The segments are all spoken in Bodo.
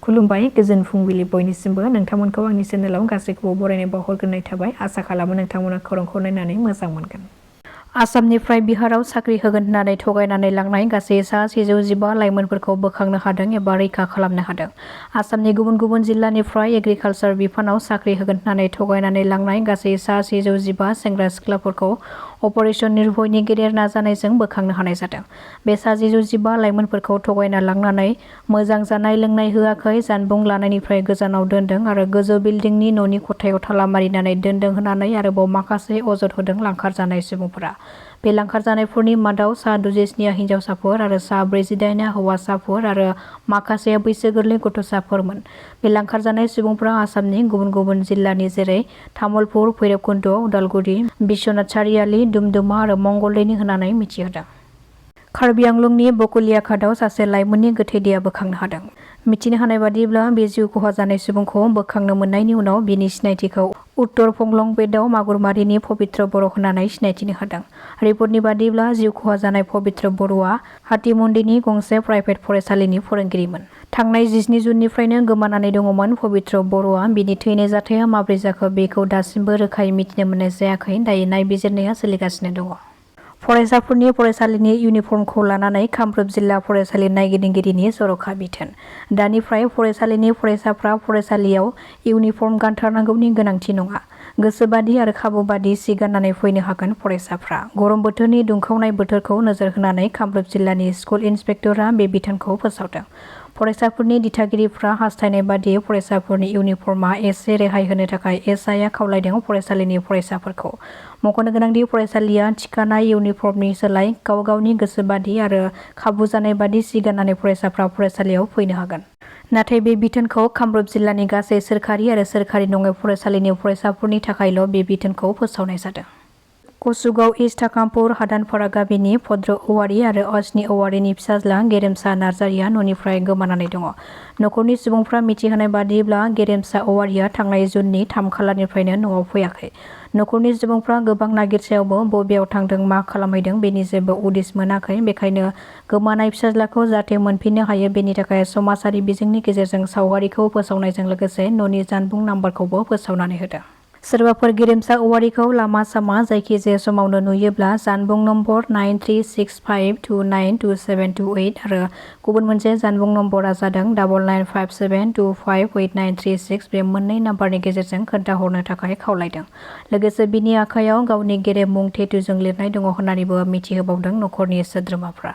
खुलुमबाय गोजोन फुंबिलि बयनिसिमबो नोंथांमोनखौ आंनि चेनेलाव गासैखौबो बरायनाय बावहरग्रोनाय थाबाय आसा खालामो नोंथांमोना खौरांखौ नायनानै मोजां मोनगोन। आसामनिफ्राय बिहाराव साख्रि होगोन होननानै थगायनानै लांनाय गासै सा 115 लाइमोनफोरखौ बोखांनो हादों एबा रैखा खालामनो हादों। आसामनि गुबुन गुबुन जिल्लानिफ्राय एग्रिकालचार बिफानाव साख्रि होगोन होननानै थगायनानै लांनाय गासै सा 115 सेंग्रा सिख्लाफोरखौ अपारेशन निर्भयनि गेदेर नाजानायजों बोखांनो हानाय जादों। बे सा 115 लाइमोनफोरखौ थगायना लांनानै मोजां जानाय लोंनाय होआखै, जानबुं लानायनिफ्राय गोजानाव दोनदों आरो गोजौ बिल्डिंनि न'नि खथायाव ताला मारिनानै दोनदों होननानै आरोबाव माखासे अजद होदों लांखारजानाय सुबुंफोरा। बे लांखारजानायफोरनि मादाव सा 67 हिन्जावसाफोर आरो सा 48 हौवासाफोर आरो माखासे बैसो गोरलै गथ'साफोरमोन। बे लांखारजानाय सुबुंफोरा आसामनि गुबुन गुबुन जिल्लानि जेरै तामुलपुर, भैरबकुन्द, उदालगुरि, बिश्वनाथ सारियाली, दुमदुमा आरो मंगलदैनि होननानै मिथिहोदों। कार्बि आंलंनि बकुलिया घाटआव सासे लाइमोननि गोथै देहा बोखांनो हादों। मिथिनो हानाय बादिब्ला बे जिउ खहा जानाय सुबुंखौ बोखांनो मोननायनि उनाव बिनि सिनायथिखौ उत्तर फंलं बेदआव मागुरमारिनि पबित्र बर' होननानै सिनायथिनो हादों। रिपर्टनि बादिब्ला जिउ खहा जानाय पबित्र बर'आ हातिमन्दिनि गंसे प्राइभेट फरायसालिनि फोरोंगिरिमोन। थांनाय 17 जुननिफ्रायनो गोमानानै दङमोन पबित्र बर'आ। बिनि थैनाय जाथाया माब्रै जाखो बेखौ दासिमबो रोखायै मिथिनो मोननाय जायाखै। दायो नायबिजिरनाया सोलिगासिनो दङ। फरायसाफोरनि फरायसालिनि इउनिफर्मखौ लानानै कामरुप जिल्ला फरायसालि नायगिदिंगिरिनि जर'खा बिथोन। दानिफ्राय फरायसालिनि फरायसाफ्रा फरायसालियाव इउनिफर्म गानथारनांगौनि गोनांथि नङा। गोसोबादि आरो खाबुबादि सि गाननानै फैनो हागोन फरायसाफ्रा। गरम बोथोरनि दुंखावनाय बोथोरखौ नोजोर होनानै कामरुप जिल्लानि स्कुल इन्सपेक्टरा बे बिथोनखौ फोसावदों। फरायसाफोरनि दिथागिरिफ्रा हास्थायनाय बादियै फरायसाफोरनि इउनिफर्मआ एसे रेहाय होनो थाखाय एसआइआ खावलायदों फरायसालिनि फरायसाफोरखौ। मख'नो गोनांदि फरायसालिया थिखानाय इउनिफर्मनि सोलाय गाव गावनि गोसोबादि आरो खाबु जानाय बादि सि गाननानै फरायसाफ्रा फरायसालियाव फैनो हागोन। नाथाय बे बिथोनखौ कामरुप जिल्लानि गासै सोरखारि आरो सोरखारि नङै फरायसालिनि फरायसाफोरनि थाखायल' बे बिथोनखौ फोसावनाय जादों। कसुगाव इस्ट थाकामपुर हादानपारा गामिनि भद्र औवारी आरो अजनी औवारीनि फिसाज्ला गेरेमसा नार्जारिया न'निफ्राय गोमानानै दङ। न'खरनि सुबुंफ्रा मिथिहोनाय बादिब्ला गेरेमसा औवारीया थांनाय जुननि 3 खालारनिफ्रायनो न'आव फैयाखै। न'खरनि सुबुंफ्रा गोबां नागिरसेयावबो बबेयाव थांदों मा खालामहैदों बेनि जेबो उदिस मोनाखै। बेखायनो गोमानाय फिसाज्लाखौ जाहाथे मोनफिननो हायो बेनि थाखाय समाजारि बिजोंनि गेजेरजों सावगारिखौ फोसावनायजों लोगोसे न'नि जानबुं नाम्बारखौबो फोसावनानै होदों। सोरबाफोर गेरेमसा औवारीखौ लामा सामा जायखिजाया समावनो नुयोब्ला जानबुं नम्बर 9365292728 आरो गुबुन मोनसे जानबुं नम्बरा जादों 9957258936 बे मोननै नाम्बारनि गेजेरजों खोन्थाहरनो थाखाय खावलायदों। लोगोसे बिनि आखायाव गावनि गेरेम मुं टेटुजों लिरनाय दङ होननानैबो मिथिहोबावदों न'खरनि सोद्रोमाफ्रा।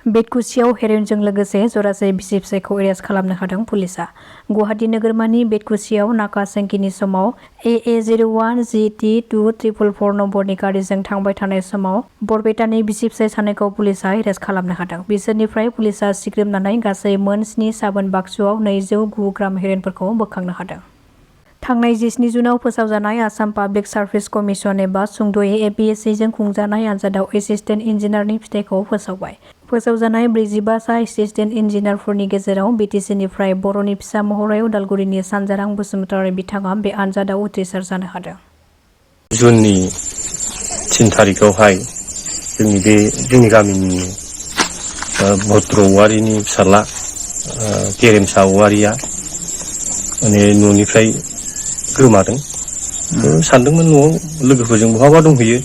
बेतकुसियाव हेर'इनजों लोगोसे जरासे बिसि-फिसायखौ एरेस्ट खालामनो हादों पुलिसआ। गुवाहाटी नोगोरमानि बेतकुसियाव नाका सेंकिनि समाव AA01 GT2444 नम्बरनि गारिजों थांबाय थानाय समाव बरपेटानि बिसि-फिसाय सानैखौ पुलिसआ एरेस्ट खालामनो हादों। बिसोरनिफ्राय पुलिसआ सिग्रोमनानै गासै मोन 7 साबोन बाक्सुआव 209 ग्राम हेर'इनफोरखौ बोखांनो हादों। थांनाय 17 जुनाव फोसावजानाय आसाम पाब्लिक सार्भिस कमिसन एबा सुंद'यै APSC जों खुंजानाय आनजादाव एसिस्टेन्ट इन्जिनियारनि फिथाइखौ फोसावबाय। फोसावजानाय 45 सा एसिस्टेन्ट इन्जिनियारफोरनि गेजेराव BTCनिफ्राय बर'नि फिसा महरै उदालगुरिनि सानजारां बसुमतारी बिथाङा बे आनजादाव उथ्रिसार जानो हादों। जुननि 3 तारिखआवहाय जोंनि गामिनि भद्र औवारीनि फिसाला गेरेमसा औवारीया माने न'निफ्राय गोमादों। सानदोंमोन न'आव लोगोफोरजों बहाबा दंहैयो।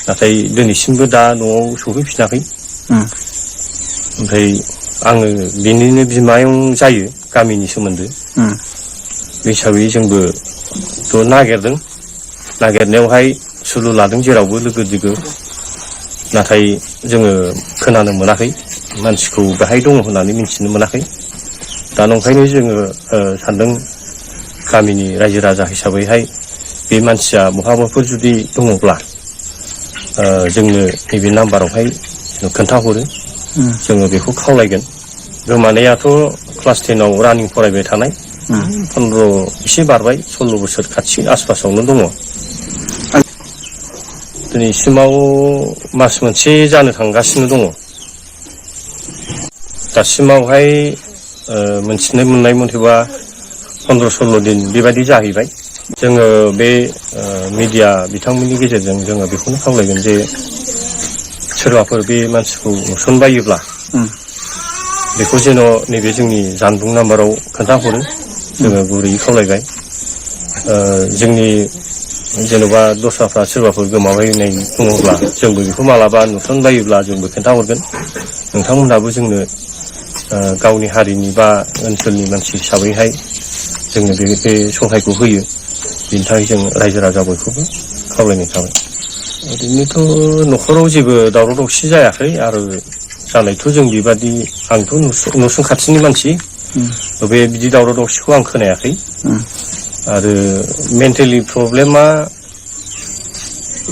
नाथाय दिनैसिमबो दा न'आव सफैफिनाखै। ओमफ्राय आङो बेनिनो बिमायं जायो गामिनि सोमोन्दो। बे हिसाबै जोंबो थ' नागिरदों। नागिरनायावहाय सुलु लादों जेरावबो लोगो दिगो। नाथाय जोङो खोनानो मोनाखै। मानसिखौ बेहाय दङ होननानै मिथिनो मोनाखै। दा नंखायनो जोङो सानदों गामिनि रायजो राजा हिसाबैहाय बे मानसिया बहाबाफोर जुदि दङब्ला जोंनो नैबे नाम्बारावहाय खोन्थाहरो। जोङो बेखौ खावलायगोन। गोमानायाथ' क्लास 10आव रानिं फरायबाय थानाय 15 एसे बारबाय 16 बोसोर खाथि आसपासावनो दङ। दिनैसिमाव मास मोनसे जानो थांगासिनो दङ। दासिमावहाय मोनथिनो मोननाय मथेबा 15-16 दिन बेबायदि जाहैबाय। जोङो बे मिडिया बिथांमोननि गेजेरजों जोङो बेखौनो खावलायगोन जे सोरबाफोर बे मानसिखौ नुसनबायोब्ला बेखौ जेन' नैबे जोंनि जानबुं नाम्बाराव खोन्थाहरो जोङो गुरैयै खावलायबाय। जोंनि जेन'बा दस्राफ्रा सोरबाफोर गोमाबायनाय दङब्ला जोंबो बेखौ मालाबा नुसनबायोब्ला जोंबो खोन्थाहरगोन। नोंथांमोनहाबो जोंनो गावनि हारिनि बा ओनसोलनि मानसि हिसाबैहाय जोंनो बे सहायखौ होयो। बेनि थाखाय जों रायजो राजा बयखौबो खावलायनाय थाबाय। ओरैनोथ' न'खराव जेबो दावराव दावसि जायाखै आरो जानायथ' जों बेबादि आंथ' न'सुं खाथिनि मानसि बे बिदि दावराव दावसिखौ आं खोनायाखै। आरो मेन्टेलि प्रब्लेमा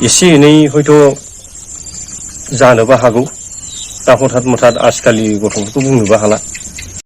एसे एनै हयथ' जानोबो हागौ। दा हथात मथात आजिखालि गथ'फोरखौ बुंनोबो हाला।